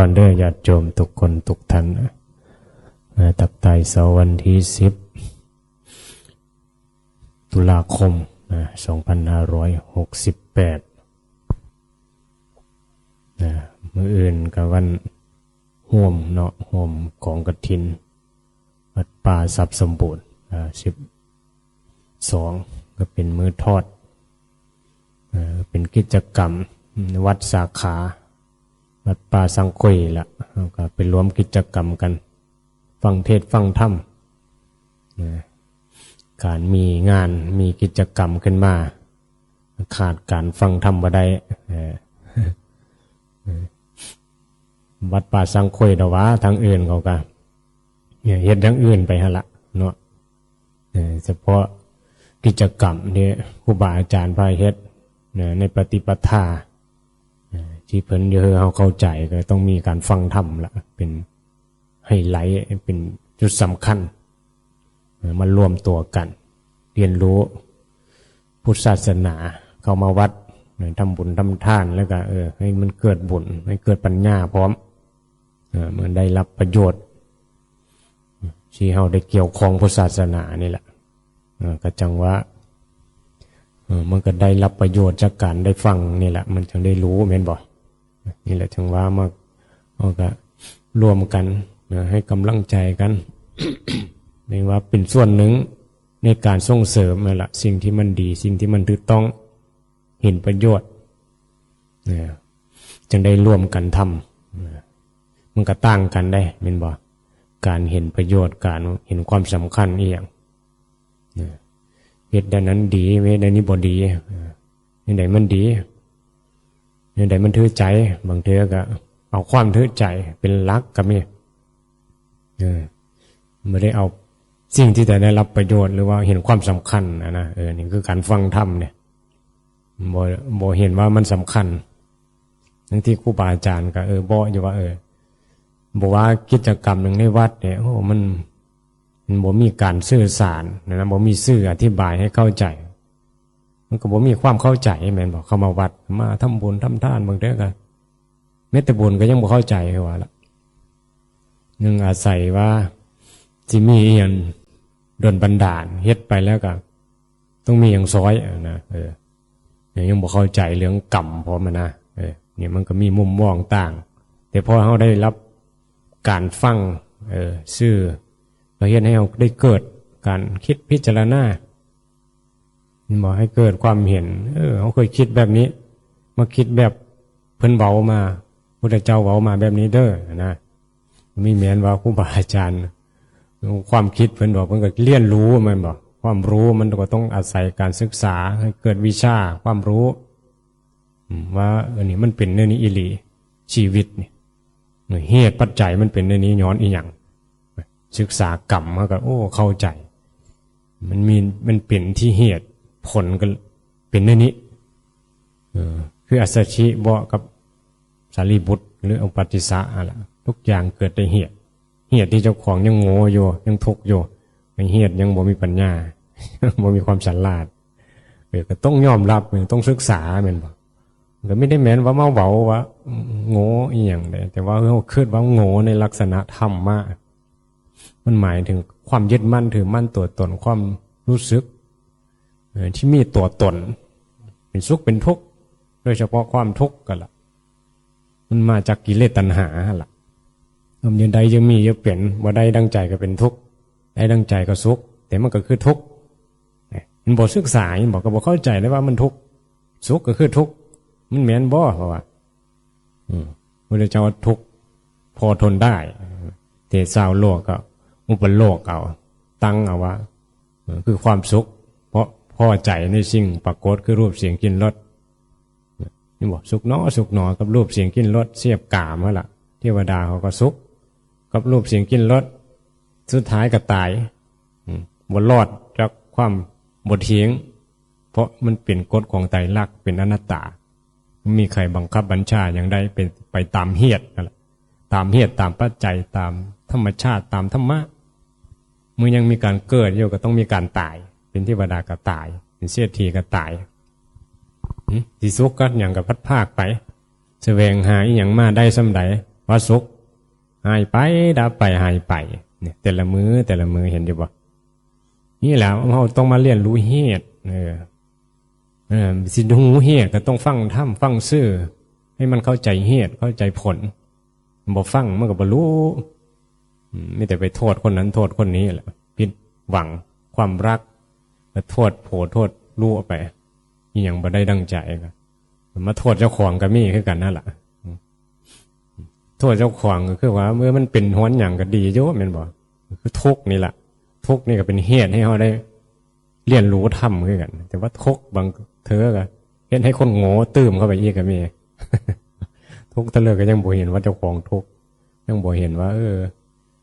ກ່ອນເດີ ຍາດໂຍມທຸກຄົນທຸກທ່ານ ເອີ ທັກທາຍເຊົ້າວັນທີສິບ ຕຸລາຄົມ ນະ ສອງພັນຫ້າຮ້ອຍຫົກສິບແປດ ນະ ມື້ອື່ນກໍວັນຮ່ວມເນາະ ຮ່ວມກອງກະຖິນ ວັດປ່າຊັບສົມບູນ ອາ ສິບສອງ ກໍເປັນມື້ທອດ ເອີ ເປັນກິດຈະກຳວັດສາຂາ ວັດປ່າສັງໂຄຍລະ ເຮົາກໍໄປລວມກິດຈະກຳກັນ ຟັງເທດຟັງທຳ ນະ ການມີງານມີກິດຈະກຳຂຶ້ນມາ ຂາດການຟັງທຳບໍ່ໄດ້ ເອີ ວັດປ່າສັງໂຄຍດອກຫວາ ທາງອື່ນເຂົາກໍເຮັດຢ່າງອື່ນໄປຫັ້ນລະເນາະ ເອີ ສະເພາະກິດຈະກຳທີ່ຄູບາອາຈານພາເຮັດ ນະ ໃນປະຕິປະທາ ເອີ ທີ່ເພິ່ນຢາກໃຫ້ເຮົາເຂົ້າໃຈ ກໍຕ້ອງມີການຟັງທຳລະ ເປັນໄຮໄລ ເປັນຈຸດສຳຄັນ ເອີ ມາລວມຕົວກັນ ຮຽນຮູ້ພຸດສາສະໜາ ເຂົ້າມາວັດ ເອີ ທຳບຸນທຳທານ ແລ້ວກໍ ເອີ ໃຫ້ມັນເກີດບຸນ ໃຫ້ເກີດປັນຍາພ້ອມ ເອີ ມັນໄດ້ຮັບປະໂຫຍດ ທີ່ເຮົາໄດ້ກ່ຽວຂ້ອງພຸດສາສະໜານີ້ແຫຼະ ເອີ ກໍຈັ່ງວ່າ ເອີ ມັນກໍໄດ້ຮັບປະໂຫຍດຈາກການໄດ້ຟັງນີ້ແຫຼະ ມັນຈຶ່ງໄດ້ຮູ້ ແມ່ນບໍ່? ນີ້ແຫຼະ ຈັ່ງວ່າມາ ເຮົາກໍລວມກັນນະ ໃຫ້ກຳລັງໃຈກັນ ເອີ້ນວ່າເປັນສ່ວນໜຶ່ງໃນການສົ່ງເສີມນັ້ນລະ ສິ່ງທີ່ມັນດີ ສິ່ງທີ່ມັນຖືກຕ້ອງ ເຫັນປະໂຫຍດ ເອີ ຈັ່ງໄດ້ຮ່ວມກັນທຳ ເອີ ມັນກໍຕ່າງກັນເດ້ ແມ່ນບໍ່? ການເຫັນປະໂຫຍດ ການເຫັນຄວາມສຳຄັນອີ່ຫຍັງ ເອີ ເຮັດແນວນັ້ນດີ ເຮັດແນວນີ້ບໍ່ດີ ເອີ ແນວໃດມັນດີ ແນວໃດມັນຖືກໃຈ ບາງເທື່ອກໍເອົາຄວາມຖືກໃຈເປັນຫຼັກກໍມີ ເອີ ບໍ່ໄດ້ເອົາສິ່ງທີ່ຈະໄດ້ຮັບປະໂຫຍດ ຫຼືວ່າເຫັນຄວາມສຳຄັນຫັ້ນນະ ເອີ ນີ້ຄືການຟັງທຳເດ້ ບໍ່ ບໍ່ເຫັນວ່າມັນສຳຄັນ ທັງທີ່ຄູບາອາຈານກໍ ເອີ ບອກຢູ່ວ່າ ເອີ ບໍ່ວ່າກິດຈະກຳໜຶ່ງໃນວັດນີ້ ໂອ້ ມັນ ມັນບໍ່ມີການສື່ສານນະ ບໍ່ມີສື່ອະທິບາຍໃຫ້ເຂົ້າໃຈ ມັນກໍບໍ່ມີຄວາມເຂົ້າໃຈແມ່ນບໍ່? ເຂົ້າມາວັດ ມາທຳບຸນທຳທານ ບາງເທື່ອກໍ ແມ້ແຕ່ບຸນກໍຍັງບໍ່ເຂົ້າໃຈ ຄືວ່າລະ ຍັງອາໄສວ່າຊິມີອີ່ຫຍັງດົນບັນດານ ເຮັດໄປແລ້ວກໍຕ້ອງມີຫຍັງຊ່ອຍນະ ເອີ ຍັງ ຍັງບໍ່ເຂົ້າໃຈເລື່ອງກຳພ້ອມນະ ເອີ ນີ້ມັນກໍມີມຸມມອງຕ່າງ ແຕ່ພໍເຮົາໄດ້ຮັບການຟັງ ເອີ ຊື່ ກໍເຮັດໃຫ້ເຮົາໄດ້ເກີດການຄິດພິຈາລະນາ ແມ່ນບໍ່? ໃຫ້ເກີດຄວາມເຫັນ ເອີ ເຮົາເຄີຍຄິດແບບນີ້ ມາຄິດແບບເພິ່ນເວົ້າມາ ພຸດທະເຈົ້າເວົ້າມາແບບນີ້ເດີ ນະ ມີແມ່ນວ່າຄູບາອາຈານ ຄວາມຄິດເພິ່ນບອກ ເພິ່ນກໍຮຽນຮູ້ແມ່ນບໍ່? ຄວາມຮູ້ມັນກໍຕ້ອງອາໄສການສຶກສາ ໃຫ້ເກີດວິຊາຄວາມຮູ້ ອາ ວ່າ ເອີ ນີ້ມັນເປັນແນວນີ້ອີ່ຫຼີ ຊີວິດນີ້ ເຫດປັດໄຈມັນເປັນແນວນີ້ຍ້ອນອີ່ຫຍັງ? ສຶກສາກຳ ເຮົາກໍ ໂອ້ ເຂົ້າໃຈ ມັນມີ ມັນເປັນທີ່ເຫດ ຜົນກໍເປັນແນວນີ້ ເອີ ຄືອັດສະທິເບາະກັບສາລີບຸດ ຫຼື ອຸປັດຕິສະຫັ້ນລະ ທຸກຢ່າງເກີດແຕ່ເຫດ ເຫດທີ່ເຈົ້າຂອງຍັງໂງ່ຢູ່ ຍັງທຸກຢູ່ ເຫດຍັງບໍ່ມີປັນຍາ ບໍ່ມີຄວາມສະຫຼາດ ເອີ ກໍຕ້ອງຍອມຮັບ ຕ້ອງສຶກສາແມ່ນບໍ່? ກໍບໍ່ໄດ້ແມ່ນວ່າມາເວົ້າວ່າໂງ່ອີ່ຫຍັງເດ້ ແຕ່ວ່າເຮົາຄິດວ່າໂງ່ໃນລັກສະນະທຳມະ ມັນໝາຍເຖິງຄວາມຍຶດໝັ້ນຖືໝັ້ນຕົວຕົນ ຄວາມຮູ້ສຶກ ເອີ ທີ່ມີຕົວຕົນ ເປັນສຸກເປັນທຸກ ໂດຍສະເພາະຄວາມທຸກກໍລະ ມັນມາຈາກກິເລດຕັນຫາຫັ້ນລະ ເອີ ຢາກໄດ້ຢາກມີຢາກເປັນ ບໍ່ໄດ້ດັ່ງໃຈກໍເປັນທຸກ ໄດ້ດັ່ງໃຈກໍສຸກ ແຕ່ມັນກໍຄືທຸກ ເຫັນບໍ່? ສຶກສາ ເຫັນບໍ່? ກໍບໍ່ເຂົ້າໃຈເລີຍວ່າມັນທຸກ ສຸກກໍຄືທຸກ ມັນແມ່ນບໍ່? ເພາະວ່າ ອືມ ພະພຸດທະເຈົ້າວ່າທຸກພໍທົນໄດ້ ແຕ່ຊາວໂລກກໍອຸປະໂລກເອົາ ຕັ້ງເອົາວ່າ ເອີ ຄືຄວາມສຸກ ເພາະພໍໃຈໃນສິ່ງປາກົດ ຄືຮູບ ສຽງ ກິ່ນ ລົດ ເຫັນບໍ່? ສຸກໜໍ ສຸກໜໍ ກັບຮູບ ສຽງ ກິ່ນ ລົດ ເສບກາມຫັ້ນລະ ເທວະດາເຂົາກໍສຸກກັບຮູບ ສຽງ ກິ່ນ ລົດ ສຸດທ້າຍກໍຕາຍ ອືມ ບໍ່ລອດຈາກຄວາມບໍ່ທ່ຽງ ເພາະມັນເປັນກົດຂອງໄຕລັກ ເປັນອະນັດຕາ ບໍ່ມີໃຜບັງຄັບບັນຊາຫຍັງໄດ້ ເປັນໄປຕາມເຫດນັ້ນແຫຼະ ຕາມເຫດຕາມປັດໄຈ ຕາມທຳມະຊາດ ຕາມທຳມະ ເມື່ອຍັງມີການເກີດຢູ່ ກໍຕ້ອງມີການຕາຍ ເປັນເທວະດາກໍຕາຍ ເປັນເສດຖີກໍຕາຍ ຫຶ ຊິສຸກກັບຫຍັງກໍພັດພາກໄປ ສະແຫວງຫາອີ່ຫຍັງມາໄດ້ສ່ຳໃດ ຄ ພະສຸກ ຫາຍໄປ ດັບໄປ ຫາຍໄປ ນີ້ ແຕ່ລະມື້ ແຕ່ລະມື້ ເຫັນຢູ່ບໍ່? ນີ້ແຫຼະ ເຮົາຕ້ອງມາຮຽນຮູ້ເຫດ ເອີ ເອີ ຊິຮູ້ເຫດກໍຕ້ອງຟັງທຳ ຟັງຊື່ ໃຫ້ມັນເຂົ້າໃຈເຫດ ເຂົ້າໃຈຜົນ. ບໍ່ຟັງມັນກໍບໍ່ຮູ້ ອືມ ມີແຕ່ໄປໂທດຄົນນັ້ນໂທດຄົນນີ້ແຫຼະ ຜິດຫວັງຄວາມຮັກ ກໍໂທດໂພດໂທດລູໄປ ອີ່ຫຍັງບໍ່ໄດ້ດັ່ງໃຈ ກໍມາໂທດເຈົ້າຂອງກໍມີຄືກັນນັ້ນລະ. ໂທດເຈົ້າຂອງກໍຄືວ່າ ເມື່ອມັນເປັນຮອນຫຍັງກໍດີຢູ່ແມ່ນບໍ່? ຄືທຸກນີ້ລະ ທຸກນີ້ກໍເປັນເຫດໃຫ້ເຮົາໄດ້ ຮຽນຮູ້ທຳຄືກັນ ແຕ່ວ່າທຸກບາງເທື່ອກໍເຮັດໃຫ້ຄົນໂງ່ຕື່ມເຂົ້າໄປອີກກໍມີ ທຸກເທື່ອກໍຍັງບໍ່ເຫັນວ່າເຈົ້າຂອງທຸກ ຍັງບໍ່ເຫັນວ່າ ເອີ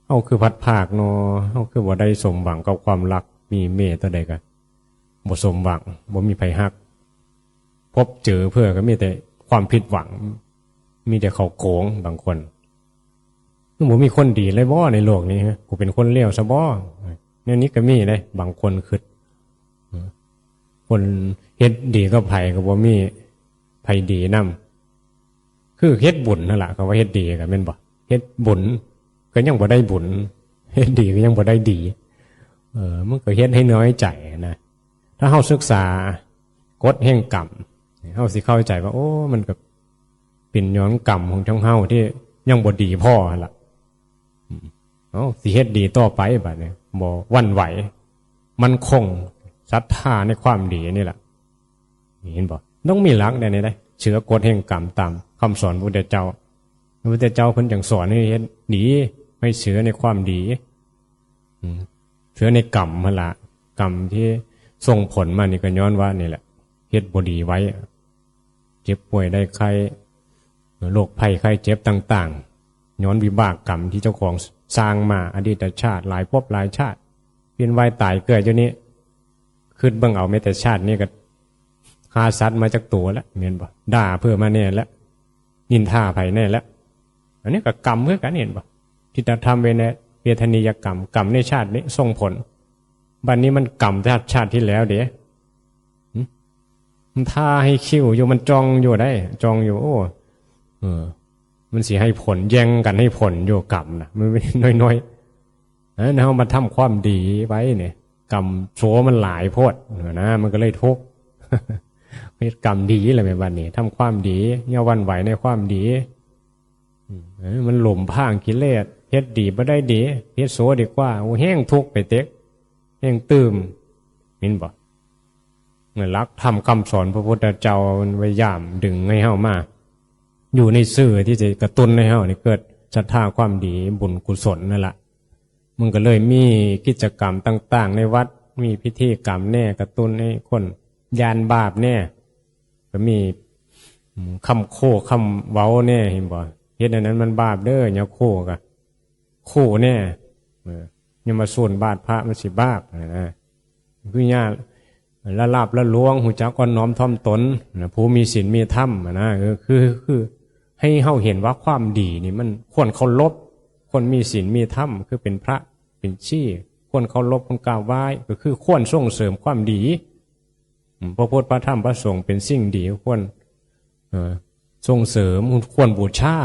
ເຮົາຄືພັດພາກເນາະ ເຮົາຄືບໍ່ໄດ້ສົມຫວັງກັບຄວາມຮັກ ມີເມເທົ່າໃດກໍບໍ່ສົມຫວັງ ບໍ່ມີໃຜຮັກ ພົບເຈີເພື່ອກໍມີແຕ່ຄວາມຜິດຫວັງ ມີແຕ່ເຂົາໂກງບາງຄົນ. ຄືບໍ່ມີຄົນດີເລີຍບໍໃນໂລກນີ້ ກູເປັນຄົນເລວຊະບໍ? ແນວນີ້ກໍມີເດ້ ບາງຄົນຄິດ ຄົນເຮັດດີກັບໃຜກໍບໍ່ມີໃຜດີນຳ ຄືເຮັດບຸນຫັ້ນລະ ເຂົາວ່າເຮັດດີກໍແມ່ນບໍ່? ເຮັດບຸນກໍຍັງບໍ່ໄດ້ບຸນ ເຮັດດີກໍຍັງບໍ່ໄດ້ດີ ເອີ ມັນກໍເຮັດໃຫ້ນ້ອຍໃຈນະ. ຖ້າເຮົາສຶກສາກົດແຫ່ງກຳ ເຮົາຊິເຂົ້າໃຈວ່າ ໂອ້ ມັນກໍເປັນຍ້ອນກຳຂອງເຮົາທີ່ຍັງບໍ່ດີພໍຫັ້ນລະ ເຮົາຊິເຮັດດີຕໍ່ໄປບາດນີ້ ບໍ່ຫວັ່ນໄຫວ ໝັ້ນຄົງ ສັດທາໃນຄວາມດີນີ້ລະ ເຫັນບໍ່? ຕ້ອງມີຫຼັກແນວນີ້ເດ້ ເຊື່ອກົດແຫ່ງກຳຕາມຄຳສອນພະພຸດທະເຈົ້າ ພະພຸດທະເຈົ້າເພິ່ນຈັ່ງສອນໃຫ້ເຮັດດີ ໃຫ້ເຊື່ອໃນຄວາມດີ ອືມ ເຊື່ອໃນກຳຫັ້ນລະ ກຳທີ່ສົ່ງຜົນມານີ້ກໍຍ້ອນວ່ານີ້ແຫຼະ ເຮັດບໍ່ດີໄວ້ ເຈັບປ່ວຍໄດ້ໄຂ້ ໂລກໄພໄຂ້ເຈັບຕ່າງໆ ຍ້ອນວິບາກກຳທີ່ເຈົ້າຂອງສ້າງມາ ອະດີດຕະຊາດ ຫຼາຍພົບຫຼາຍຊາດ ວຽນວ່າຍຕາຍເກີດຢູ່ນີ້ ຄິດເບິ່ງເອົາ ແມ້ແຕ່ຊາດນີ້ກໍຂ້າສັດມາຈັກໂຕແລ້ວ ແມ່ນບໍ່? ດ່າເພິ່ນມາແດ່ແລ້ວ ນິນທາໃຜແດ່ແລ້ວ ອັນນີ້ກໍກຳຄືກັນ ເຫັນບໍ່? ທິດຕະທຳເວເນ ເວທະນີຍະກຳ ກຳໃນຊາດນີ້ສົ່ງຜົນ ບັດນີ້ມັນກຳຊາດ ຊາດທີ່ແລ້ວເດ້ ຫຶ? ມັນທ່າໃຫ້ຄິວຢູ່ ມັນຈ້ອງຢູ່ໄດ໋ ຈ້ອງຢູ່ ໂອ້ ເອີ ມັນຊິໃຫ້ຜົນ ແຍ່ງກັນໃຫ້ຜົນຢູ່ ກຳນະ ມັນນ້ອຍໆ ເອີ ເຮົາມາທຳຄວາມດີໄວ້ນີ້ ກຳໂຊມັນຫຼາຍໂພດນະ ມັນກໍເລີຍທຸກ ເຮັດກຳດີລະແມ່ນບັດນີ້ ທຳຄວາມດີ ຢ່າຫວັ່ນໄຫວໃນຄວາມດີ ອືມ ເອີ ມັນຫຼົມພາງກິເລດ ເຮັດດີບໍ່ໄດ້ດີ ເຮັດໂຊດີກວ່າ ໂອ້ ແຮ່ງທຸກໄປເຕັກ ແຮ່ງຕື່ມ ເຫັນບໍ່? ຫຼັກທຳຄຳສອນພະພຸດທະເຈົ້າ ມັນພະຍາຍາມດຶງໃຫ້ເຮົາມາຢູ່ໃນຊື່ທີ່ຈະກະຕຸ້ນໃຫ້ເຮົານີ້ເກີດສັດທາຄວາມດີ ບຸນກຸສົນນັ້ນລະ ມັນກໍເລີຍມີກິດຈະກຳຕ່າງໆໃນວັດ ມີພິທີກຳແດ່ ກະຕຸ້ນໃຫ້ຄົນຢ້ານບາບແດ່ ກໍມີ ອືມ ຄຳໂຄ້ຄຳເວົ້າແດ່ ເຫັນບໍ່? ເຮັດອັນນັ້ນມັນບາບເດີ ຢ່າໂຄ້ ກະໂຄ້ແດ່ ເອີ ຢ່າມາສູນບາດພະ ມັນຊິບາບຫັ້ນນະ ຄືຢ່າລະລາບລະລວງ ຮູ້ຈັກອ່ອນນ້ອມຖ່ອມຕົນນະ ຜູ້ມີສິນມີທຳຫັ້ນນະ ເອີ ຄື ຄືໃຫ້ເຮົາເຫັນວ່າຄວາມດີນີ້ມັນຄວນເຄົາລົບ ຄວນມີສິນມີທຳ ຄືເປັນພະເປັນຊີ ຄວນເຄົາລົບ ຄວນກາບໄຫວ້ ກໍຄືຄວນສົ່ງເສີມຄວາມດີ ອືມ ພະພຸດ ພະທຳ ພະສົງ ເປັນສິ່ງດີ ຄວນ ເອີ ສົ່ງເສີມ ຄວນບູຊາ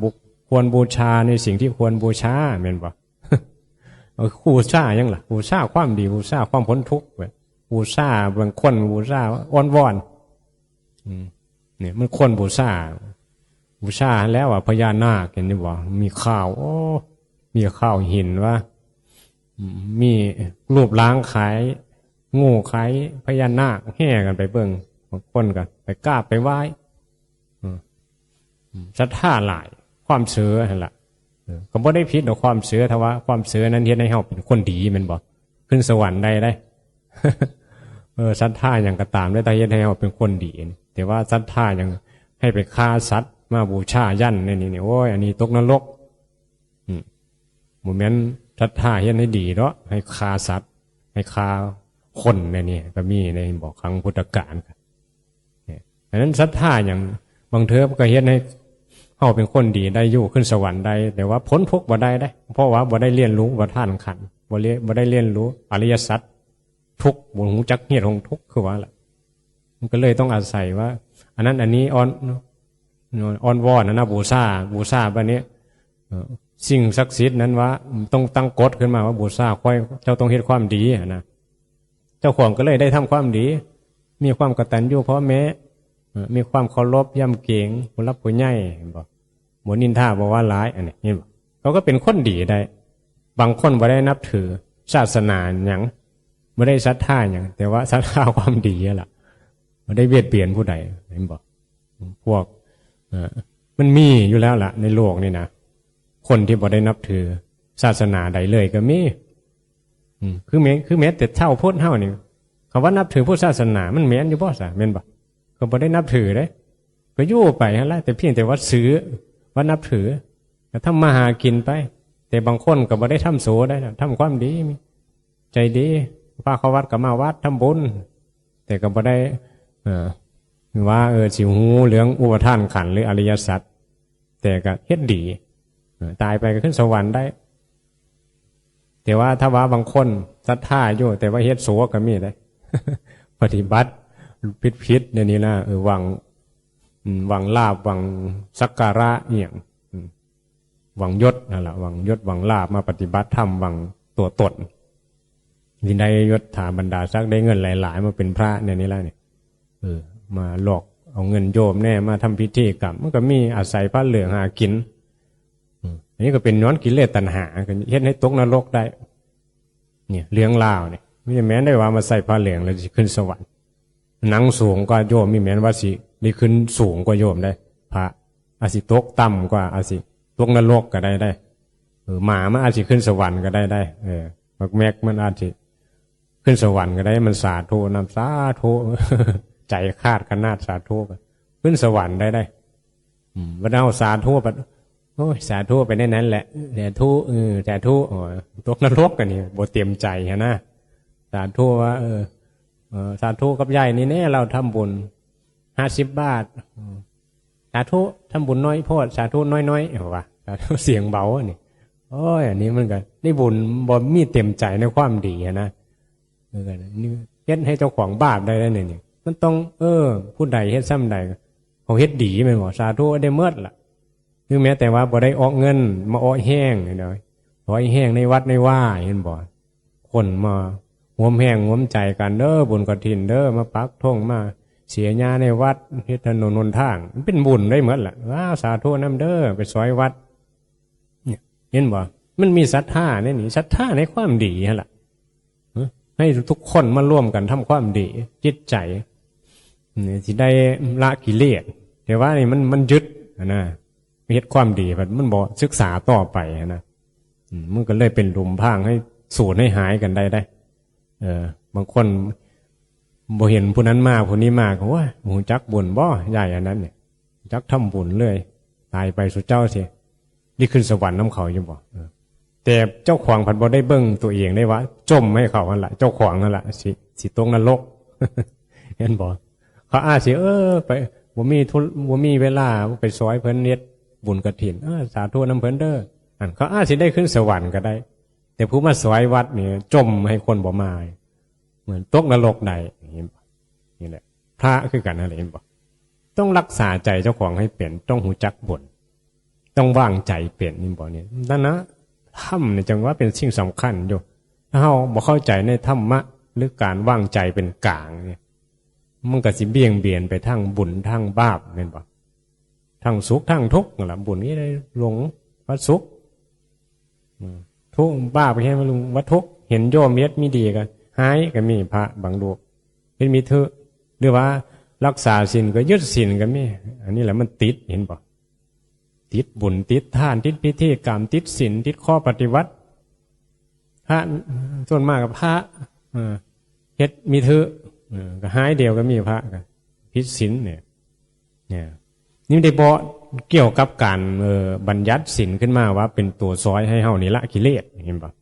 ບຸ ຄວນບູຊາໃນສິ່ງທີ່ຄວນບູຊາ ແມ່ນບໍ່? ເອີ ບູຊາຫຍັງລະ? ບູຊາຄວາມດີ ບູຊາຄວາມພົ້ນທຸກ ເວີຍ ບູຊາເບິ່ງຄົນ ບູຊາອ້ອນວອນ ອືມ ນີ້ມັນຄວນບູຊາ ບູຊາຫັ້ນແຫຼະວ່າພະຍານາກ ເຫັນຢູ່ບໍ່? ມີຂ່າວ ໂອ້ ມີຂ່າວເຫັນວ່າ ມີຮູບລ້າງຄ້າຍງູ ຄ້າຍພະຍານາກ ແຫ່ກັນໄປເບິ່ງ ບາງຄົນກໍໄປກາບໄປໄຫວ້ ອືມ ສັດທາຫຼາຍ ຄວາມເຊື່ອຫັ້ນລະ ເອີ ກໍບໍ່ໄດ້ຜິດດອກຄວາມເຊື່ອ ຖ້າວ່າຄວາມເຊື່ອນັ້ນເຮັດໃຫ້ເຮົາເປັນຄົນດີແມ່ນບໍ່? ຂຶ້ນສະຫວັນໄດ້ເດ້ ເອີ ສັດທາຫຍັງກໍຕາມເດີ ຖ້າເຮັດໃຫ້ເຮົາເປັນຄົນດີ ແຕ່ວ່າສັດທາຫຍັງ ໃຫ້ໄປຂ້າສັດມາບູຊາຢັນໃນນີ້ ໂອ້ຍ ອັນນີ້ຕົກນະລົກ ອືມ ບໍ່ແມ່ນສັດທາເຮັດໃຫ້ດີເນາະ ໃຫ້ຂ້າສັດ ໃຫ້ຂ້າຄົນໃນນີ້ກໍມີໃນ ເຫັນບໍ່? ຄັ້ງພຸດທະການ ອັນນັ້ນສັດທາຫຍັງ ບາງເທື່ອມັນກໍເຮັດໃຫ້ເຮົາເປັນຄົນດີໄດ້ຢູ່ ຂຶ້ນສະຫວັນໄດ້ ແຕ່ວ່າພົ້ນທຸກບໍ່ໄດ້ເດ້ ເພາະວ່າບໍ່ໄດ້ຮຽນຮູ້ປະທານຂັນ ບໍ່ໄດ້ ບໍ່ໄດ້ຮຽນຮູ້ອະລິຍະສັດ ທຸກ ບໍ່ຮູ້ຈັກເຫດຂອງທຸກ ຄືວ່າລະ ມັນກໍເລີຍຕ້ອງອາໄສວ່າ ອັນນັ້ນອັນນີ້ອ້ອນ ອ້ອນວອນຫັ້ນນະ ບູຊາ ບູຊາບາດນີ້ ສິ່ງສັກສິດນັ້ນວ່າ ຕ້ອງຕັ້ງກົດຂຶ້ນມາວ່າ ບູຊາຂ້ອຍ ເຈົ້າຕ້ອງເຮັດຄວາມດີຫັ້ນນະ. ເຈົ້າຂອງກໍເລີຍໄດ້ທຳຄວາມດີ ມີຄວາມກະຕັນຍູພໍ່ແມ່ ມີຄວາມເຄົາລົບຢ້ຳເກງຜູ້ຫຼັກຜູ້ໃຫຍ່ ເຫັນບໍ່? ບໍ່ນິນທາບໍ່ວ່າຮ້າຍ ອັນນີ້ເຫັນບໍ່? ເຂົາກໍເປັນຄົນດີໄດ້. ບາງຄົນບໍ່ໄດ້ນັບຖືສາສະໜາຫຍັງ ບໍ່ໄດ້ສັດທາຫຍັງ ແຕ່ວ່າສັດທາຄວາມດີຫັ້ນລະ ບໍ່ໄດ້ບຽດບຽນຜູ້ໃດ ເຫັນບໍ່? ພວກ ເອີ ມັນມີຢູ່ແລ້ວລະໃນໂລກນີ້ນະ ຄົນທີ່ບໍ່ໄດ້ນັບຖືສາສະໜາໃດເລີຍກໍມີ. ອືມ ຄືແມ່ນ ຄືແມ່ນແຕ່ຊາວພຸດເຮົານີ້ ຄຳວ່ານັບຖືພຸດສາສະໜາ ມັນແມ່ນຢູ່ບໍ່ຊະ ແມ່ນບໍ່? ກໍບໍ່ໄດ້ນັບຖືເດ້ ກໍຢູ່ໄປຫັ້ນລະ ແຕ່ພຽງແຕ່ວ່າຊື່ວ່ານັບຖື ກໍທຳມາຫາກິນໄປ. ແຕ່ບາງຄົນກໍບໍ່ໄດ້ທຳຊົ່ວໄດ້ ທຳຄວາມດີ ໃຈດີ ພາເຂົ້າວັດກໍມາວັດ ທຳບຸນ ແຕ່ກໍບໍ່ໄດ້ ເອີ ວ່າ ເອີ ຊິຮູ້ເລື່ອງອຸປາທານຂັນ ຫຼື ອະລິຍະສັດ ແຕ່ກໍເຮັດດີ ເອີ ຕາຍໄປກໍຂຶ້ນສະຫວັນໄດ້. ແຕ່ວ່າຖ້າວ່າບາງຄົນສັດທາຢູ່ ແຕ່ວ່າເຮັດຊົ່ວກໍມີເດ້ ປະຕິບັດຜິດໆ ແນວນີ້ນະ ເອີ ຫວັງ ອືມ ຫວັງລາບ ຫວັງສັກກາລະອີ່ຫຍັງ ອືມ ຫວັງຍົດຫັ້ນລະ ຫວັງຍົດຫວັງລາບ ມາປະຕິບັດທຳຫວັງຕົວຕົນ. ຊິໄດ້ຍົດຖາບັນດາສັກ ໄດ້ເງິນຫຼາຍໆ ມາເປັນພະແນວນີ້ລະນີ້ ເອີ ມາຫຼອກເອົາເງິນໂຍມແດ່ ມາທຳພິທີກຳ ມັນກໍມີອາໄສພະເຫຼືອງຫາກິນ. ອືມ ອັນນີ້ກໍເປັນຍ້ອນກິເລດຕັນຫາ ກໍເຮັດໃຫ້ຕົກນະລົກໄດ້. ນີ້ເລື່ອງລາວນີ້ ມີແມ່ນໄດ້ວ່າມາໃສ່ພະເຫຼືອງແລ້ວຊິຂຶ້ນສະຫວັນ ນັ່ງສູງກວ່າໂຍມ ມີແມ່ນວ່າຊິໄດ້ຂຶ້ນສູງກວ່າໂຍມໄດ໋ ພະອາດຊິຕົກຕ່ຳກວ່າ ອາດຊິຕົກນະລົກກໍໄດ້ໄດ໋. ເອີ ໝາມັນອາດຊິຂຶ້ນສະຫວັນກໍໄດ້ໄດ໋. ເອີ ບັກແມັກມັນອາດຊິຂຶ້ນສະຫວັນກໍໄດ້ ມັນສາທຸນຳ ສາທຸ ໃຈຂາດຂະໜາດ ສາທຸ ຂຶ້ນສະຫວັນໄດ້ໄດ໋. ອືມ ບັດເຮົາສາທຸ ບັດ ໂອ້ຍ ສາທຸໄປແນວນັ້ນແຫຼະ ສາທຸ ເອີ ສາທຸ ໂອ້ຍ ຕົກນະລົກ ອັນນີ້ບໍ່ເຕັມໃຈຫັ້ນນະ. ສາທຸວ່າ ເອີ ເອີ ສາທຸກັບຍາຍນີ້ແດ່ ລາວທຳບຸນຫ້າສິບບາດ ອືມ ສາທຸ ທຳບຸນໜ້ອຍໂພດ ສາທຸໜ້ອຍໆ ເຂົາວ່າ ສາທຸສຽງເບົາ ອັນນີ້ ໂອ້ຍ ອັນນີ້ມັນກໍໄດ້ບຸນ ບໍ່ມີເຕັມໃຈໃນຄວາມດີຫັ້ນນະ. ເອີ ນີ້ເຮັດໃຫ້ເຈົ້າຂອງບາບໄດ້ແລ້ວນີ້ ມັນຕ້ອງ ເອີ ຜູ້ໃດເຮັດຊ່ຳໃດ ເຂົາເຮັດດີແມ່ນບໍ່ ສາທຸໄດ້ໝົດລະ. ຫຼືແມ້ແຕ່ວ່າບໍ່ໄດ້ອອກເງິນມາເອາະແຮງເນາະ ເອາະແຮງໃນວັດໃນວາ ເຫັນບໍ່? ຄົນມາຮ່ວມແຮງຮ່ວມໃຈກັນເດີ ບຸນກະຖິນເດີ ມາປັກທົ່ງ ມາເສຍຫຍ້າໃນວັດ ເຮັດຖະໜົນຫົນທາງ ມັນເປັນບຸນໄດ້ໝົດລະ. ວ້າວ ສາທຸນຳເດີ ໄປຊ່ອຍວັດ ເຫັນບໍ່? ມັນມີສັດທາໃນນີ້ ສັດທາໃນຄວາມດີຫັ້ນລະ ໃຫ້ທຸກຄົນມາລວມກັນທຳຄວາມດີ ຈິດໃຈ ນີ້ ຊິໄດ້ລະກິເລດ. ແຕ່ວ່ານີ້ມັນ ມັນຍຶດຫັ້ນນະ ເຮັດຄວາມດີ ມັນບໍ່ສຶກສາຕໍ່ໄປຫັ້ນນະ ອືມ ມັນກໍເລີຍເປັນຫຼຸມພາງໃຫ້ສູນໃຫ້ຫາຍກັນໄດ້ເດ້. ເອີ ບາງຄົນບໍ່ເຫັນຜູ້ນັ້ນມາ ຜູ້ນີ້ມາ ກໍ ໂອ້ຍ ບໍ່ຮູ້ຈັກບຸນບໍ່ ຍາຍອັນນັ້ນນີ້ ຈັກທຳບຸນເລີຍ ຕາຍໄປສູ່ເຈົ້າຊິໄດ້ຂຶ້ນສະຫວັນນຳເຂົາຢູ່ບໍ່? ເອີ ແຕ່ເຈົ້າຂອງພັດບໍ່ໄດ້ເບິ່ງຕົວເອງໄດ້ວ່າ ຈົ່ມໃຫ້ເຂົາຫັ້ນລະ ເຈົ້າຂອງຫັ້ນລະ ຊິ ຊິຕົກນະລົກ ເຫັນບໍ່? ເຂົາອາດຊິ ເອີ ໄປ ບໍ່ມີທຸ ບໍ່ມີເວລາໄປຊ່ອຍເພິ່ນເຮັດບຸນກະຖິນ ເອີ ສາທຸນຳເພິ່ນເດີ ອັນ ເຂົາອາດຊິໄດ້ຂຶ້ນສະຫວັນກໍໄດ້. ແຕ່ຜູ້ມາຊ່ອຍວັດນີ້ຈົ່ມໃຫ້ຄົນບໍ່ມາ ເໝືອນຕົກນະລົກໄດ້ ເຫັນບໍ່? ນີ້ແຫຼະ ພະຄືກັນຫັ້ນແຫຼະ ເຫັນບໍ່? ຕ້ອງລັກສາໃຈເຈົ້າຂອງໃຫ້ເປັນ ຕ້ອງຮູ້ຈັກບຸນ ຕ້ອງວາງໃຈເປັນ ເຫັນບໍ່? ນີ້ນັ້ນນະ ທຳນີ້ຈັ່ງວ່າເປັນສິ່ງສຳຄັນຢູ່. ຖ້າເຮົາບໍ່ເຂົ້າໃຈໃນທຳມະ ຫຼື ການວາງໃຈເປັນກາງນີ້ ມັນກໍຊິບ່ຽງບຽນໄປທາງບຸນທາງບາບ ແມ່ນບໍ່? ທັງສຸກທັງທຸກນັ້ນລະ ບຸນນີ້ໄດ້ຫຼົງວ່າສຸກ ອືມ ທຸກ ບາບກໍເຫັນວ່າທຸກ ເຫັນໂຍມເຮັດມີດີກໍຮ້າຍ ກໍມີພະບາງຮູບເຮັດມີຖື ຫຼືວ່າລັກສາສິນກໍຍຶດສິນກໍມີ. ອັນນີ້ແຫຼະມັນຕິດ ເຫັນບໍ່? ຕິດບຸນຕິດທານ ຕິດພິທີກຳ ຕິດສິນ ຕິດຂໍ້ປະຕິບັດ. ພະ ສ່ວນມາກກໍພະ ເອີ ເຮັດມີຖື ເອີ ກໍຮ້າຍດຽວກໍມີ ພະກໍຜິດສິນນີ້ ນີ້ ນີ້ໄດ້ເບາະກ່ຽວກັບການ ເອີ ບັນຍັດສິນຂຶ້ນມາວ່າເປັນຕົວຊ່ອຍໃຫ້ເຮົານີ້ລະກິເລດ ເຫັນບໍ່?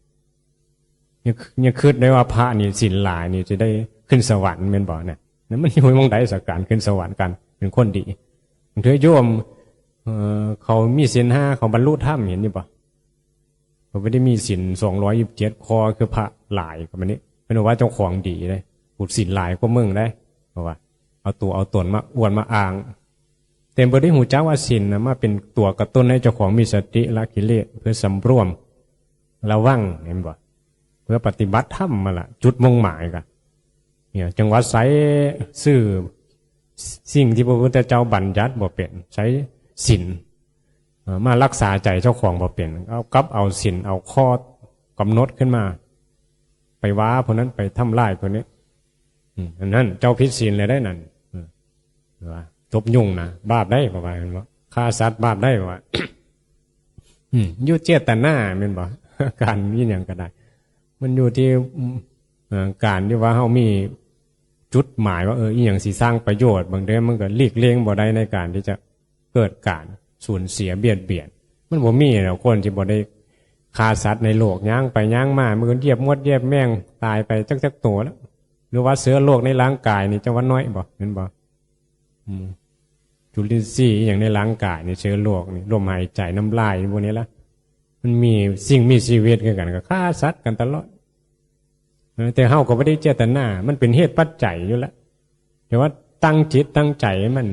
ຍັງ ຍັງຄິດໄດ້ວ່າພະນີ້ສິນຫຼາຍນີ້ຈະໄດ້ຂຶ້ນສະຫວັນແມ່ນບໍ່ນະ? ນັ້ນມັນຢູ່ໝ່ອງໃດສະ ການຂຶ້ນສະຫວັນ ການເປັນຄົນດີ? ບາງເທື່ອໂຍມ ເອີ ເຂົາມີສິນຫ້າ ເຂົາບັນລຸທຳ ເຫັນຢູ່ບໍ່? ເຂົາບໍ່ໄດ້ມີສິນສອງຮ້ອຍຊາວເຈັດຂໍ້ຄືພະຫຼາຍ ກໍບາດນີ້ເພິ່ນວ່າເຈົ້າຂອງດີເດ້ ຜູ້ສິນຫຼາຍກວ່າມຶງເດ້ ເພາະວ່າເອົາຕົວເອົາຕົນມາອວດມາອ້າງ. ແ ຕ່ບໍ່ໄດ້ຮູ້ຈັກວ່າສິນນະ ມາເປັນຕົວກະຕຸ້ນໃຫ້ເຈົ້າຂອງມີສະຕິ ລະກິເລດ ເພື່ອສຳລວມ ລະວັງ ເຫັນບໍ່? ເພື່ອປະຕິບັດທຳຫັ້ນລະ ຈຸດມຸ່ງໝາຍກະ ເນຍ ຈັ່ງວ່າໃຊ້ຊື່ສິ່ງທີ່ພະພຸດທະເຈົ້າບັນຍັດບໍ່ເປັນ ໃຊ້ສິນ ເອີ ມາລັກສາໃຈເຈົ້າຂອງບໍ່ເປັນ ເອົາກັບເອົາສິນເອົາຂໍ້ກຳນົດຂຶ້ນມາ ໄປວ່າຜູ້ນັ້ນ ໄປທຳລາຍຜູ້ນີ້ ອືມ ອັນນັ້ນເຈົ້າຜິດສິນແລ້ວໄດ໋ນັ້ນ ເອີ ວ່າຕົບຍຸງນະ ບາບໄດ໋ ເຂົາວ່າ ເຫັນບໍ່? ຂ້າສັດບາບໄດ໋ ເຂົາວ່າ ອືມ ຢູ່ເຈດຕະນາແມ່ນບໍ່? ການອີ່ຫຍັງກໍໄດ້ ມັນຢູ່ທີ່ ເອີ ການທີ່ວ່າເຮົາມີຈຸດໝາຍວ່າ ເອີ ອີ່ຫຍັງຊິສ້າງປະໂຫຍດ ບາງເທື່ອມັນກໍຫຼີກລ່ຽງບໍ່ໄດ້ໃນການທີ່ຈະເກີດການສູນເສຍບຽດບຽນ ມັນບໍ່ມີແລ້ວ ຄົນທີ່ບໍ່ໄດ້ຂ້າສັດໃນໂລກ ຍ່າງໄປຍ່າງມາ ມັນກໍຢຽບມົດຢຽບແມງຕາຍໄປຈັກຈັກໂຕແລ້ວ ຫຼືວ່າເຊື້ອໂລກໃນຮ່າງກາຍນີ້ ເຈົ້າວ່ານ້ອຍບໍ່? ແມ່ນບໍ່? ອືມ ຈຸລິນຊີອີ່ຫຍັງໃນຮ່າງກາຍນີ້ ເຊື້ອໂລກນີ້ ລົມຫາຍໃຈ ນ້ຳລາຍ ພວກນີ້ລະ ມັນມີສິ່ງມີຊີວິດຄືກັນ ກໍຂ້າສັດກັນຕະຫຼອດ ເອີ ແຕ່ເຮົາກໍບໍ່ໄດ້ເຈດຕະນາ ມັນເປັນເຫດປັດໄຈຢູ່ແລ້ວ ແຕ່ວ່າຕັ້ງຈິດຕັ້ງໃຈໃຫ້ມັນ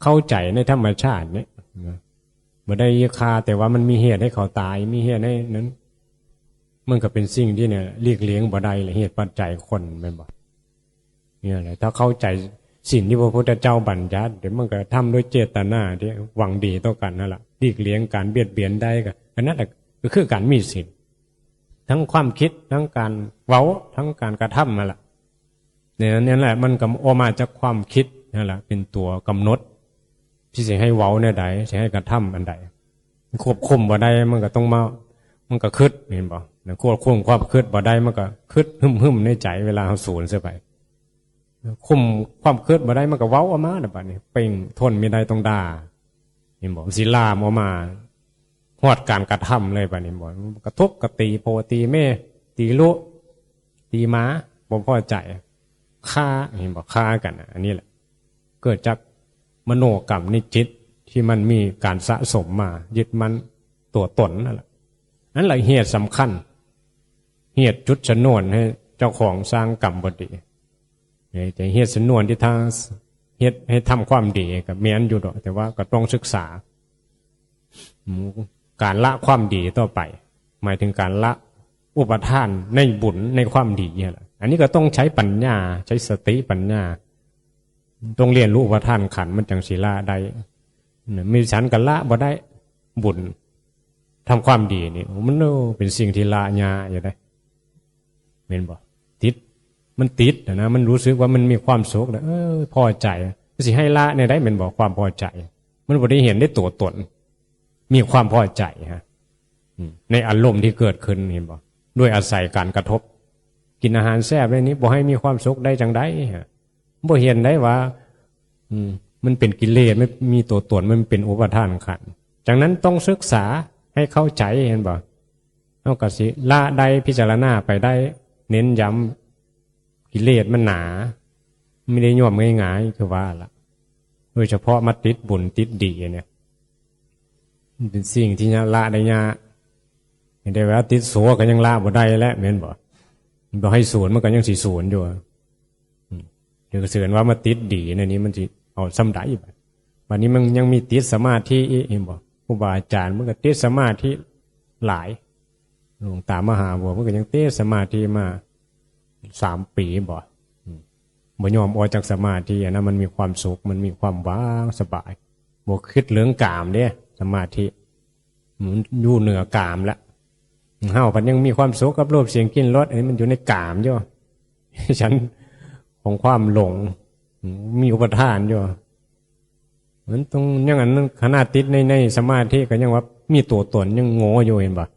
ເຂົ້າໃຈໃນທຳມະຊາດນີ້ ບໍ່ໄດ້ຂ້າ ແຕ່ວ່າມັນມີເຫດໃຫ້ເຂົາຕາຍ ມີເຫດໃຫ້ນັ້ນ ມັນກໍເປັນສິ່ງທີ່ ນີ້ ຫຼີກລ່ຽງບໍ່ໄດ້ແຫຼະ ເຫດປັດໄຈຄົນ ແມ່ນບໍ່? ນີ້ແຫຼະ ຖ້າເຂົ້າໃຈສິນທີ່ພະພຸດທະເຈົ້າບັນຍັດ ມັນກໍທຳດ້ວຍເຈດຕະນາທີ່ຫວັງດີຕໍ່ກັນຫັ້ນລະ ຫຼີກລ່ຽງການບຽດບຽນໄດ້ ກໍ ອັນນັ້ນລະ ກໍຄືການມີສິນ ທັງຄວາມຄິດ ທັງການເວົ້າ ທັງການກະທຳຫັ້ນລະ ໃນນັ້ນແຫຼະ ມັນກໍອອກມາຈາກຄວາມຄິດຫັ້ນລະ ເປັນຕົວກຳນົດ ທີ່ຊິໃຫ້ເວົ້າແນວໃດ ຊິໃຫ້ກະທຳອັນໃດ ຄວບຄຸມບໍ່ໄດ້ ມັນກໍຕ້ອງມາ ມັນກໍຄຶດ ເຫັນບໍ່? ຄວບຄຸມຄວາມຄຶດບໍ່ໄດ້ ມັນກໍຄຶດຫຶ່ມໆໃນໃຈ ເວລາເຮົາສູນໃສ່ໄປ ຄຸມຄວາມຄຶດບໍ່ໄດ້ ມັນກໍເວົ້າອອກມາແລ້ວ ບາດນີ້ ເປັ່ງທົນມີໄດ້ຕ້ອງດ່າ ເຫັນບໍ່? ມັນຊິລາມອອກມາຮອດການກະທຳເລີຍ ບາດນີ້ ເຫັນບໍ່? ກະທຸບກະຕີພໍ່ຕີແມ່ ຕີລູກ ຕີໝາ ບໍ່ພໍໃຈ ຄາ ເຫັນບໍ່? ຄາກັນນະ ອັນນີ້ແຫຼະ ເກີດຈາກມະໂນກຳໃນຈິດທີ່ມັນມີການສະສົມມາ ຍຶດໝັ້ນຕົວຕົນນັ້ນລະ ນັ້ນລະເຫດສຳຄັນ ເຫດຈຸດຊະນວນໃຫ້ເຈົ້າຂອງສ້າງກຳບໍ່ດີ ແຕ່ເຫດຊະນວນທີ່ທາງເຮັດໃຫ້ທຳຄວາມດີກໍແມ່ນຢູ່ດອກ ແຕ່ວ່າກໍຕ້ອງສຶກສາ ການລະຄວາມດີຕໍ່ໄປ ໝາຍເຖິງການລະອຸປະທານໃນບຸນໃນຄວາມດີຫັ້ນລະ ອັນນີ້ກໍຕ້ອງໃຊ້ປັນຍາ ໃຊ້ສະຕິປັນຍາ ຕ້ອງຮຽນຮູ້ອຸປະທານຂັນ ມັນຈັ່ງຊິລະໄດ້ ມີສັນກໍລະບໍ່ໄດ້ ບຸນ ທຳຄວາມດີນີ້ ໂອ້ ມັນ ໂອ້ ເປັນສິ່ງທີ່ລະຍາກຢູ່ເດ້ ແມ່ນບໍ່? ຕິດ ມັນຕິດນະ ມັນຮູ້ສຶກວ່າມັນມີຄວາມສຸກ ເອີ ພໍໃຈ ມັນຊິໃຫ້ລະແນວໃດ ແມ່ນບໍ່? ຄວາມພໍໃຈ ມັນບໍ່ໄດ້ເຫັນໃນຕົວຕົນ ມີຄວາມພໍໃຈ ຮະ ອືມ ໃນອາລົມທີ່ເກີດຂຶ້ນ ເຫັນບໍ່? ດ້ວຍອາໄສການກະທົບ ກິນອາຫານແຊບແນວນີ້ ບໍ່ໃຫ້ມີຄວາມສຸກໄດ້ຈັ່ງໃດ? ຮະ ບໍ່ເຫັນໄດ້ວ່າ ອືມ ມັນເປັນກິເລດ ມັນມີຕົວຕົນ ມັນເປັນອຸປະທານຂັນ ຈັ່ງນັ້ນຕ້ອງສຶກສາໃຫ້ເຂົ້າໃຈ ເຫັນບໍ່? ເຮົາກໍຊິລະໄດ້ ພິຈາລະນາໄປໄດ້ ເນັ້ນຢຳ ກິເລດມັນໜາ ມັນບໍ່ໄດ້ຍອມງ່າຍໆ ຄືວ່າລະ ໂດຍສະເພາະມາຕິດບຸນຕິດດີນີ້ ມັນເປັນສິ່ງທີ່ລະໄດ້ຍາກ ແຕ່ວ່າຕິດຊົ່ວກໍຍັງລະບໍ່ໄດ້ແຫຼະ ແມ່ນບໍ່? ບໍ່ໃຫ້ສູນ ມັນກໍຍັງຊິສູນຢູ່ ອືມ ຫຼືກໍເຊີນວ່າມາຕິດດີໃນນີ້ ມັນຊິເອົາສ່ຳໃດ? ບາດນີ້ມັນຍັງມີຕິດສະມາທິອີກ ເຫັນບໍ່? ຄູບາອາຈານເພິ່ນກໍຕິດສະມາທິຫຼາຍ ຫຼວງຕາມະຫາບົວເພິ່ນກໍຍັງຕິດສະມາທິມາສາມປີບໍ ອືມ ບໍ່ຍອມອອກຈາກສະມາທິ ອັນນັ້ນມັນມີຄວາມສຸກ ມັນມີຄວາມວ່າງສະບາຍ ບໍ່ຄິດເລື່ອງກາມເດ້ ສະມາທິ ມັນຢູ່ເໜືອກາມແລ້ວ ເຮົາພັດຍັງມີຄວາມສຸກກັບຮູບ ສຽງ ກິ່ນ ລົດ ອັນນີ້ມັນຢູ່ໃນກາມຢູ່ ຊັ້ນຂອງຄວາມຫຼົງ ມີອຸປະທານຢູ່ ມັນຕ້ອງ ຍັງອັນນັ້ນ ຂະໜາດຕິດໃນ ໃນສະມາທິກໍຍັງວ່າມີຕົວຕົນ ຍັງໂງ່ຢູ່ ເຫັນບໍ່?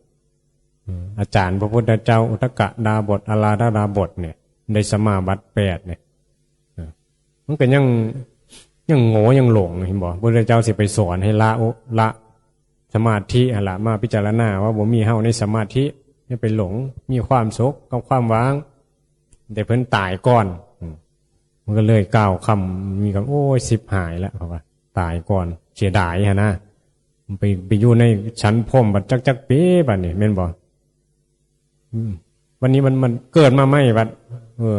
ອາຈານພະພຸດທະເຈົ້າ ອຸດທະກະດາບົດ ອະລາດະດາບົດນີ້ ໄດ້ສະມາບັດແປດນີ້ ມັນກໍຍັງ ຍັງໂງ່ ຍັງຫຼົງ ເຫັນບໍ່? ພະພຸດທະເຈົ້າຊິໄປສອນໃຫ້ລະ ລະສະມາທິຫັ້ນລະ ມາພິຈາລະນາວ່າບໍ່ມີເຮົາໃນສະມາທິ ຢ່າໄປຫຼົງ ມີຄວາມສຸກກັບຄວາມວ່າງ ແຕ່ເພິ່ນຕາຍກ່ອນ ອືມ ມັນກໍເລີຍກ່າວຄຳ ມີຄຳ ໂອ້ຍ ຊິບຫາຍແລ້ວ ເຂົາວ່າ ຕາຍກ່ອນ ເສຍດາຍຫັ້ນນະ ໄປ ໄປຢູ່ໃນຊັ້ນພົມບັດຈັກ ຈັກປີບັດນີ້ ແມ່ນບໍ່? ອືມ ບັດນີ້ມັນ ມັນເກີດມາໃໝ່ບັດ ເອີ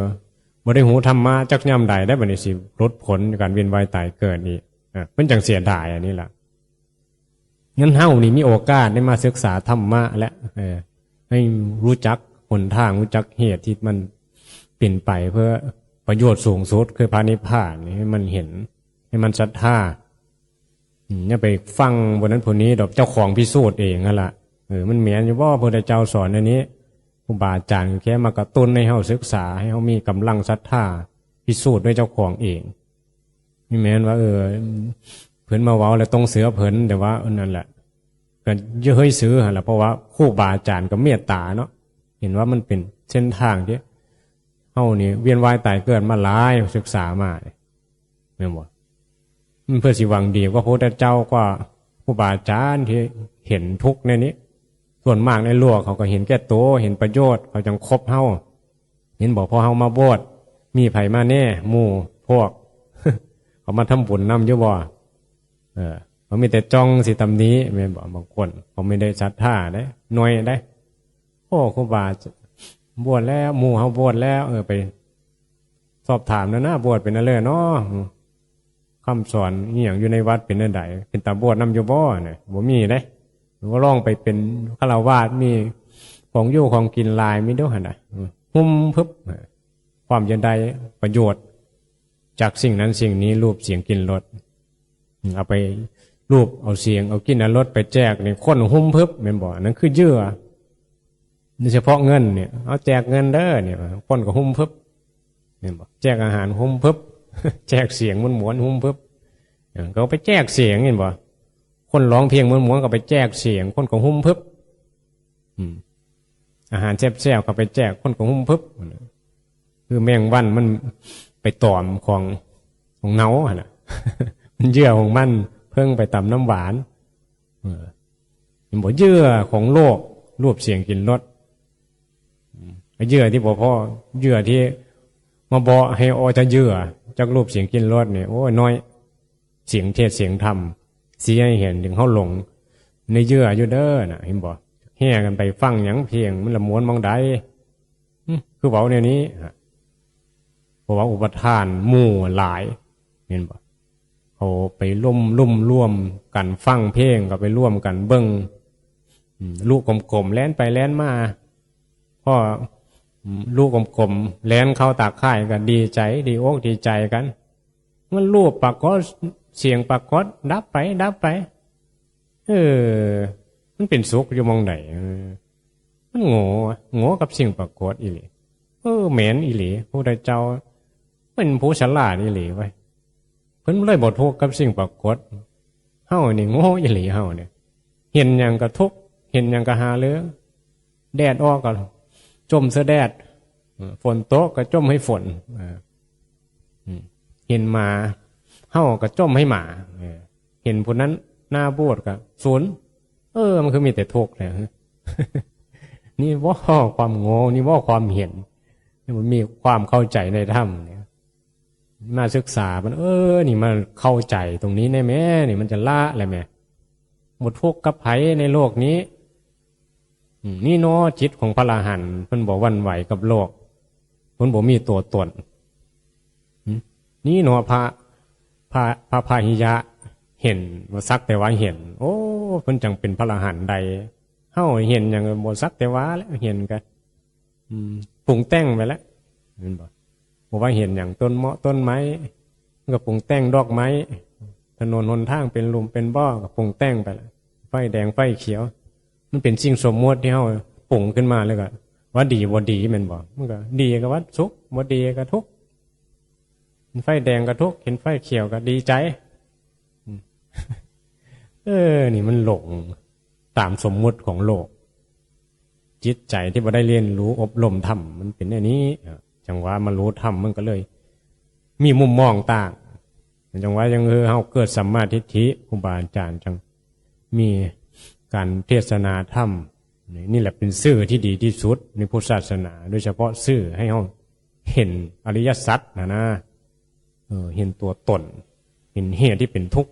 ບໍ່ໄດ້ຮູ້ທຳມະຈັກຍາມໃດໄດ໋ ບັດນີ້ຊິຫຼຸດພົ້ນການວຽນວ່າຍຕາຍເກີດນີ້ ອ່າ ເພິ່ນຈັ່ງເສຍດາຍອັນນີ້ລະ. ນັ້ນເຮົານີ້ມີໂອກາດໄດ້ມາສຶກສາທຳມະແລະ ເອີ ໃຫ້ຮູ້ຈັກຫົນທາງ ຮູ້ຈັກເຫດທີ່ມັນເປັນໄປເພື່ອປະໂຫຍດສູງສຸດ ຄືພະນິບພານນີ້ ໃຫ້ມັນເຫັນ ໃຫ້ມັນສັດທາ. ອືມ ຢ່າໄປຟັງຜູ້ນັ້ນຜູ້ນີ້ດອກ ເຈົ້າຂອງພິສູດເອງຫັ້ນລະ. ເອີ ມັນແມ່ນຢູ່ບໍ່ ພະພຸດທະເຈົ້າສອນແນວນີ້? ຄູບາອາຈານແຄ່ມາກະຕຸ້ນໃຫ້ເຮົາສຶກສາ ໃຫ້ເຮົາມີກຳລັງສັດທາ ພິສູດດ້ວຍເຈົ້າຂອງເອງ. ບໍ່ແມ່ນວ່າ ເອີ ເພິ່ນມາເວົ້າແລ້ວຕ້ອງເຊື່ອເພິ່ນ ແຕ່ວ່າ ເອີ ນັ້ນແຫຼະ ກໍເຮີ້ຍຊື່ຫັ້ນລະ ເພາະວ່າຄູບາອາຈານກໍເມດຕາເນາະ ເຫັນວ່າມັນເປັນເສັ້ນທາງທີ່ເຮົານີ້ວຽນວ່າຍຕາຍເກີດມາຫຼາຍ ສຶກສາມາ ແມ່ນບໍ່? ມັນເພື່ອຊິຫວັງດີກວ່າພະພຸດທະເຈົ້າ ກວ່າຄູບາອາຈານທີ່ເຫັນທຸກໃນນີ້. ສ່ວນມາກໃນໂລກເຂົາກໍເຫັນແກ່ໂຕ ເຫັນປະໂຫຍດ ເຂົາຈັ່ງຄົບເຮົາ. ເຫັນບໍ່? ພໍເຮົາມາໂບດ ມີໃຜມາແດ່? ໝູ່ພວກ ເຂົາມາທຳບຸນນຳຢູ່ບໍ່? ເອີ ເຂົາມີແຕ່ຈ້ອງຊິຕຳໜິ ແມ່ນບໍ່? ບາງຄົນເຂົາບໍ່ໄດ້ສັດທາເດ້ ໜ້ອຍເດ້. ໂອ້ ຄູບາບວດແລ້ວ ໝູ່ເຮົາບວດແລ້ວ ເອີ ໄປສອບຖາມແນວນະ ບວດເປັນແນວໃດເນາະ? ຄຳສອນອີ່ຫຍັງຢູ່ໃນວັດເປັນແນວໃດ? ເປັນຕາບວດນຳຢູ່ບໍ່? ນະ ບໍ່ມີເດ້. ວ່າລອງໄປເປັນຄະລາວາດ ມີຂອງຢູ່ຂອງກິນຫຼາຍ ມີເດ້ຫັ້ນນະ ຫຸ້ມພຶບ. ຄວາມຈະໄດ້ປະໂຫຍດຈາກສິ່ງນັ້ນສິ່ງນີ້ ຮູບສຽງກິ່ນລົດ ເອົາໄປ ຮູບເອົາສຽງເອົາກິ່ນເອົາລົດໄປແຈກນີ້ ຄົນຫຸ້ມພຶບ ແມ່ນບໍ່? ອັນນັ້ນຄືເຫຍື່ອ. ໂດຍສະເພາະເງິນນີ້ ເອົາແຈກເງິນເດີນີ້ ຄົນກໍຫຸ້ມພຶບ ແມ່ນບໍ່? ແຈກອາຫານຫຸ້ມພຶບ ແຈກສຽງມ່ວນໆຫຸ້ມພຶບ. ເອີ ເຂົາໄປແຈກສຽງ ເຫັນບໍ່? ຄົນຮ້ອງເພງມ່ວນໆກໍໄປແຈກສຽງ ຄົນກໍຫຸ້ມພຶບ. ອືມ ອາຫານແຊບໆກໍໄປແຈກ ຄົນກໍຫຸ້ມພຶບ. ຄືແມງວັນມັນໄປຕອມຂອງ ຂອງເນົ່າຫັ້ນນະ ມັນເຫຍື່ອຂອງມັນ ເພິ່ງໄປຕຳນ້ຳຫວານ. ເອີ ເຫັນບໍ່? ເຫຍື່ອຂອງໂລກ ຮູບສຽງກິ່ນລົດ. ອືມ ເຫຍື່ອທີ່ບໍ່ພໍ ເຫຍື່ອທີ່ມາເບາະໃຫ້ອອກຈາກເຫຍື່ອ ຈາກຮູບສຽງກິ່ນລົດນີ້ ໂອ້ຍ ໜ້ອຍ. ສຽງເທດສຽງທຳ ຊີ້ໃຫ້ເຫັນເຖິງເຮົາຫຼົງໃນເຫຍື່ອຢູ່ເດີນະ ເຫັນບໍ່? ແຫ່ກັນໄປຟັງຫຍັງ ເພງມັນລະມ່ວນໝ່ອງໃດ? ຫຶ ຄືເວົ້າແນວນີ້? ເພາະວ່າອຸປະທານໝູ່ຫຼາຍ ເຫັນບໍ່? ເຂົາໄປລົມ ລົມລວມກັນຟັງເພງ ກໍໄປລວມກັນເບິ່ງ ອືມ ລຸກົມໆແລ່ນໄປແລ່ນມາ ພໍ ອືມ ລຸກົມໆແລ່ນເຂົ້າຕາຂ່າຍ ກໍດີໃຈ ດີອົກດີໃຈກັນ. ມັນຮູບປາກົດ ສຽງປາກົດ ດັບໄປ ດັບໄປ. ເອີ ມັນເປັນສຸກຢູ່ໝ່ອງໃດ? ເອີ ມັນໂງ່ ໂງ່ກັບສິ່ງປາກົດອີ່ຫຼີ. ເອີ ແມ່ນອີ່ຫຼີ ພະພຸດທະເຈົ້າເປັນຜູ້ສະຫຼາດອີ່ຫຼີເວີຍ. ເພິ່ນເລີຍບໍ່ທຸກກັບສິ່ງປາກົດ. ເຮົານີ້ໂງ່ອີ່ຫຼີ ເຮົານີ້ ເຫັນຫຍັງກໍທຸກ ເຫັນຫຍັງກໍຫາເລື່ອງ. ແດດອອກກໍຈົ່ມໃສ່ແດດ ເອີ ຝົນຕົກກໍຈົ່ມໃຫ້ຝົນ. ເອີ ອືມ ເຫັນໝາເຫົ່າກໍຈົ່ມໃຫ້ໝາ. ເອີ ເຫັນຜູ້ນັ້ນໜ້າບູດກໍສູນ. ເອີ ມັນຄືມີແຕ່ທຸກແທ້. ນີ້ບໍ່ຄວາມໂງ່ ນີ້ບໍ່ຄວາມເຫັນ ນີ້ບໍ່ມີຄວາມເຂົ້າໃຈໃນທຳນີ້. ມາສຶກສາມັນ ເອີ ນີ້ມາເຂົ້າໃຈຕົງນີ້ແນ່ແມ້ ນີ້ມັນຈະລະແລ້ວແມ້. ບໍ່ທຸກກັບໃຜໃນໂລກນີ້. ອືມ ນີ້ເນາະ ຈິດຂອງພະອະລະຫັນ ເພິ່ນບໍ່ຫວັ່ນໄຫວກັບໂລກ ເພິ່ນບໍ່ມີຕົວຕົນ. ຫຶ ນີ້ເນາະ ພະ ພະ ພະພາຫິຍະ ເຫັນວ່າສັກແຕ່ວ່າເຫັນ. ໂອ້ ເພິ່ນຈັ່ງເປັນພະອະລະຫັນໄດ້. ເຮົາເຫັນຫຍັງກໍບໍ່ສັກແຕ່ວ່າແຫຼະ ເຫັນກໍ ອືມ ປຸງແຕ່ງໄປແລ້ວ ແມ່ນບໍ່? ບໍ່ວ່າເຫັນຫຍັງ ຕົ້ນເມາະຕົ້ນໄມ້ ມັນກໍປຸງແຕ່ງ ດອກໄມ້ ຖະໜົນຫົນທາງເປັນຫຼຸມເປັນບໍ່ ກໍປຸງແຕ່ງໄປແລ້ວ ໄຟແດງໄຟຂຽວ. ມັນເປັນສິ່ງສົມມຸດທີ່ເຮົາປຸງຂຶ້ນມາ ແລ້ວກໍວ່າດີບໍ່ດີ ແມ່ນບໍ່? ມັນກໍດີກໍວ່າສຸກ ບໍ່ດີກໍທຸກ. ເຫັນໄຟແດງກໍທຸກ ເຫັນໄຟຂຽວກໍດີໃຈ. ອືມ ເອີ ນີ້ມັນຫຼົງຕາມສົມມຸດຂອງໂລກ. ຈິດໃຈທີ່ບໍ່ໄດ້ຮຽນຮູ້ອົບຮົມທຳ ມັນເປັນແນວນີ້. ເອີ ຈັ່ງວ່າມາຮູ້ທຳ ມັນກໍເລີຍມີມຸມມອງຕ່າງ. ຈັ່ງວ່າ ຈັ່ງຄືເຮົາເກີດສຳມາທິດຖິ ຄູບາອາຈານຈັ່ງມີການເທດສະໜາທຳ. ນີ້ແຫຼະເປັນສື່ທີ່ດີທີ່ສຸດໃນພຸດທະສາສະໜາ ໂດຍສະເພາະສື່ໃຫ້ເຮົາເຫັນອະລິຍະສັດຫັ້ນນະ. ເອີ ເຫັນຕົວຕົນ ເຫັນເຫດທີ່ເປັນທຸກ.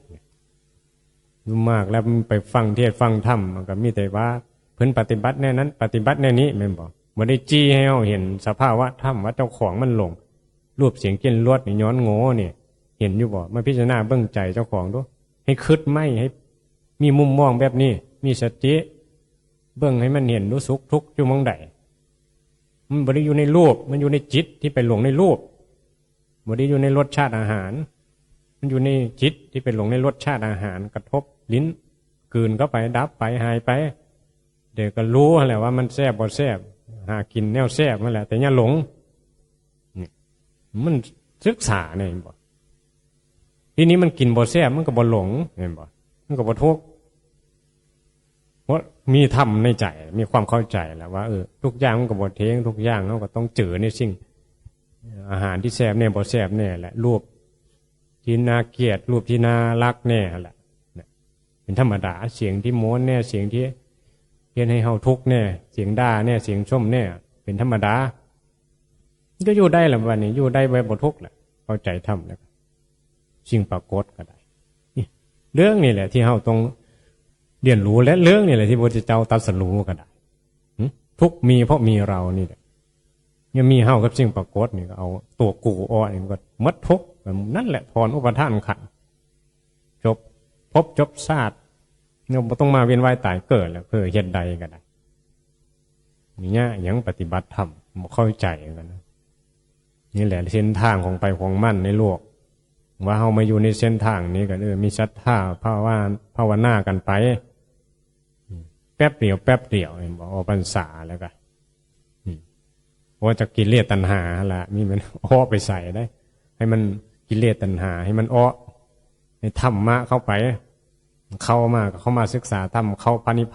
ສ່ວນມາກແລ້ວໄປຟັງເທດຟັງທຳ ມັນກໍມີແຕ່ວ່າເພິ່ນປະຕິບັດແນວນັ້ນ ປະຕິບັດແນວນີ້ ແມ່ນບໍ່? ບໍ່ໄດ້ຊີ້ໃຫ້ເຮົາເຫັນສະພາວະທຳວ່າເຈົ້າຂອງມັນຫຼົງ. ຮູບສຽງກິ່ນລົດນີ້ຍ້ອນໂງ່ນີ້ ເຫັນຢູ່ບໍ່? ມາພິຈາລະນາເບິ່ງໃຈເຈົ້າຂອງດູ ໃຫ້ຄິດໃໝ່ ໃຫ້ມີມຸມມອງແບບນີ້ ມີສະຕິ ເບິ່ງໃຫ້ມັນເຫັນດູ ສຸກທຸກຢູ່ໝ່ອງໃດ? ມັນບໍ່ໄດ້ຢູ່ໃນຮູບ ມັນຢູ່ໃນຈິດທີ່ໄປຫຼົງໃນຮູບ. ບໍ່ໄດ້ຢູ່ໃນລົດຊາດອາຫານ ມັນຢູ່ໃນຈິດທີ່ໄປຫຼົງໃນລົດຊາດອາຫານ ກະທົບລິ້ນ ກືນເຂົ້າໄປ ດັບໄປ ຫາຍໄປ. ແຕ່ກໍຮູ້ຫັ້ນແຫຼະວ່າມັນແຊບບໍ່ແຊບ ຫາກິນແນວແຊບຫັ້ນແຫຼະ ແຕ່ຢ່າຫຼົງ. ນີ້ ມັນສຶກສາແນ່ ເຫັນບໍ່? ທີນີ້ມັນກິນບໍ່ແຊບ ມັນກໍບໍ່ຫຼົງ ເຫັນບໍ່? ມັນກໍບໍ່ທຸກ ເພາະມີທຳໃນໃຈ ມີຄວາມເຂົ້າໃຈແລ້ວວ່າ ເອີ ທຸກຢ່າງມັນກໍບໍ່ເທີ່ຍງ ທຸກຢ່າງເຮົາກໍຕ້ອງເຈີໃນສິ່ງ ອາຫານທີ່ແຊບແດ່ ບໍ່ແຊບແດ່ແຫຼະ ຮູບທີ່ໜ້າກຽດ ຮູບທີ່ໜ້າລັກແດ່ຫັ້ນແຫຼະ ເປັນທຳມະດາ. ສຽງທີ່ມ່ວນແດ່ ສຽງທີ່ເຮັດໃຫ້ເຮົາທຸກແດ່ ສຽງດ່າແດ່ ສຽງຊົມແດ່ ເປັນທຳມະດາ. ມັນກໍຢູ່ໄດ້ລະ ບັດນີ້ຢູ່ໄດ້ແບບບໍ່ທຸກລະ ເຂົ້າໃຈທຳແລ້ວ ສິ່ງປາກົດກໍໄດ້. ນີ້ ເລື່ອງນີ້ແຫຼະທີ່ເຮົາຕ້ອງຮຽນຮູ້ ແລະ ເລື່ອງນີ້ແຫຼະທີ່ພະພຸດທະເຈົ້າຕັດສະຮູ້ກໍໄດ້. ຫຶ? ທຸກມີເພາະມີເຮົານີ້ແຫຼະ. ຍັງມີເຮົາກັບສິ່ງປາກົດນີ້ ກໍເອົາຕົວກູອອກນີ້ ມັນກໍໝົດທຸກ. ນັ້ນແຫຼະ ຖອນອຸປາທານຂັນ ຈົບພົບຈົບຊາດ ເຮົາບໍ່ຕ້ອງມາວຽນວ່າຍຕາຍເກີດແລ້ວ. ເພື່ອເຮັດໃດກໍໄດ້ ນີ້ຍາກຫຍັງປະຕິບັດທຳ ບໍ່ເຂົ້າໃຈກັນ. ນີ້ແຫຼະເສັ້ນທາງຂອງໃຜຂອງມັນໃນໂລກ ວ່າເຮົາມາຢູ່ໃນເສັ້ນທາງນີ້ກໍ ເອີ ມີສັດທາ ພາວາ ພາວະນາກັນໄປ ແປັບດຽວ ແປັບດຽວ ເຫັນບໍ່? ອອກພັນສາແລ້ວກໍ ອືມ ໂອ້ ຈາກກິເລດຕັນຫາຫັ້ນລະ ມີແມ່ນເອາະໄປໃສໄດ໋ ໃຫ້ມັນ ກິເລດຕັນຫາໃຫ້ມັນເອາະ ໃຫ້ທຳມະເຂົ້າໄປ ເຂົ້າມາ ເຂົ້າມາສຶກສາທຳ ເຂົ້າພະນິບພານ.